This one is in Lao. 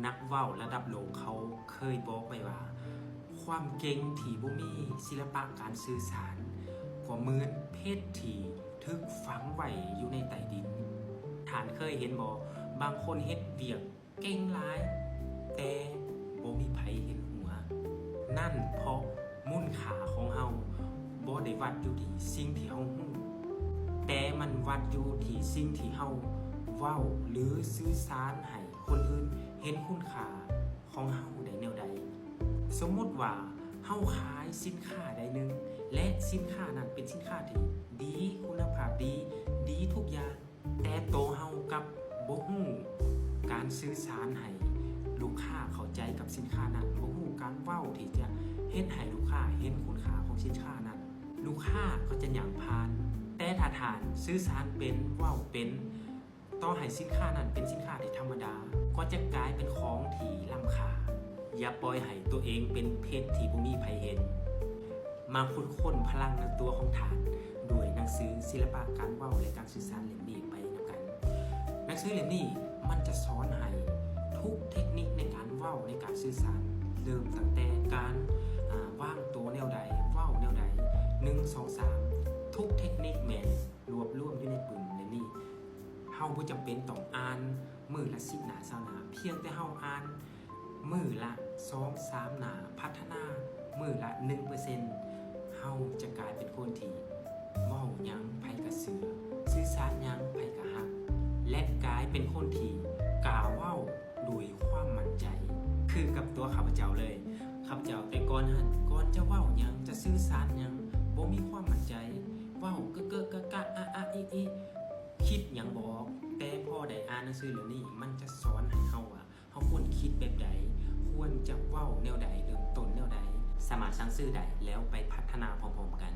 ນັກເວົ້າລະດັບໂລກເຂົາເຄີຍບອກໄວ້ວ່າ ຄວາມເກັ່ງທີ່ບໍ່ມີສິລະປະການສື່ສານ ກໍເໝືອນເພັດທີ່ຖືກຝັງໄວ້ຢູ່ໃນໃຕ້ດິນ. ທ່ານເຄີຍເຫັນບໍ່? ບາງຄົນເຮັດວຽກເກັ່ງຫຼາຍ ແຕ່ບໍ່ມີໃຜເຫັນຫົວ. ນັ້ນເພາະມູນຄ່າຂອງເຮົາບໍ່ໄດ້ວັດຢູ່ທີ່ສິ່ງທີ່ເຮົາຮູ້, ແຕ່ມັນວັດຢູ່ທີ່ສິ່ງທີ່ເຮົາເວົ້າ ຫຼື ສື່ສານໃຫ້ຄົນອື່ນເຫັນຄຸນຄ່າຂອງເຮົາໄດ້ແນວໃດ. ສົມມຸດວ່າເຮົາຂາຍສິນຄ້າໃດໜຶ່ງ ແລະ ສິນຄ້ານັ້ນເປັນສິນຄ້າທີ່ດີ, ຄຸນນະພາບດີ, ດີທຸກຢ່າງ, ແຕ່ໂຕເຮົາກັບບໍ່ຮູ້ການສື່ສານໃຫ້ລູກຄ້າເຂົ້າໃຈກັບສິນຄ້ານັ້ນ, ບໍ່ຮູ້ການເວົ້າທີ່ຈະເຮັດໃຫ້ລູກຄ້າເຫັນຄຸນຄ່າຂອງສິນຄ້ານັ້ນ, ລູກຄ້າກໍຈະຍ່າງຜ່ານ. ແຕ່ຖ້າທ່ານສື່ສານເປັນ, ເວົ້າເປັນ, ຕໍ່ໃຫ້ສິນຄ້ານັ້ນເປັນສິນຄ້າທີ່ທຳມະດາ, ກໍຈະກາຍເປັນຂອງທີ່ລ້ຳຄ່າ. ຢ່າປ່ອຍໃຫ້ຕົວເອງເປັນເພັດທີ່ບໍ່ມີໃຜເຫັນ. ມາຂຸດຄົ້ນພະລັງໃນຕົວຂອງທ່ານ ດ້ວຍໜັງສືສິລະປະການເວົ້າ ແລະ ການສື່ສານເຫຼັ້ມນີ້ໄປນຳກັນ. ໜັງສືເຫຼັ້ມນີ້ມັນຈະສອນໃຫ້ທຸກເທັກນິກໃນການເວົ້າ, ໃນການສື່ສານ, ເລີ່ມຕັ້ງແຕ່ການ, ອາ, ວາງໂຕແນວໃດ, ເວົ້າແນວໃດ, ໜຶ່ງ ສອງ ສາມ, ທຸກເທັກນິກແມ່ນ ລວບລວມຢູ່ໃນປຶ້ມເຫຼັ້ມນີ້. ເຮົາບໍ່ຈຳເປັນຕ້ອງອ່ານມື້ລະສິບໜ້າ ຊາວໜ້າ, ພຽງແຕ່ເຮົາອ່ານມື້ລະສອງສາມໜ້າ, ພັດທະນາມື້ລະໜຶ່ງເປີເຊັນ, ເຮົາຈະກາຍເປັນຄົນທີ່ເວົ້າຫຍັງໃຜກໍເຊື່ອ, ສື່ສານຫຍັງໃຜກໍຮັກ ແລະ ກາຍເປັນຄົນທີ່ກ້າເວົ້າ ດ້ວຍຄວາມໝັ້ນໃຈ ຄືກັບຕົວຂ້າພະເຈົ້າເລີຍ. ຂ້າພະເຈົ້າແຕ່ກ່ອນຫັ້ນ, ກ່ອນຈະເວົ້າຫຍັງ, ຈະສື່ສານຫຍັງ, ບໍ່ມີຄວາມໝັ້ນໃຈ, ເວົ້າເກະເກະກະກະ ອະອະອິອິ, ຄິດຫຍັງບໍ່ອອກ. ແຕ່ພໍໄດ້ອ່ານໜັງສືເຫຼົ່ານີ້, ມັນຈະສອນໃຫ້ເຮົາວ່າ ເຮົາຄວນຄິດແບບໃດ, ຄວນຈະເວົ້າແນວໃດ, ເລີ່ມຕົ້ນແນວໃດ, ສາມາດສ້າງຊື່ໄດ້ ແລ້ວໄປພັດທະນາພ້ອມໆກັນ.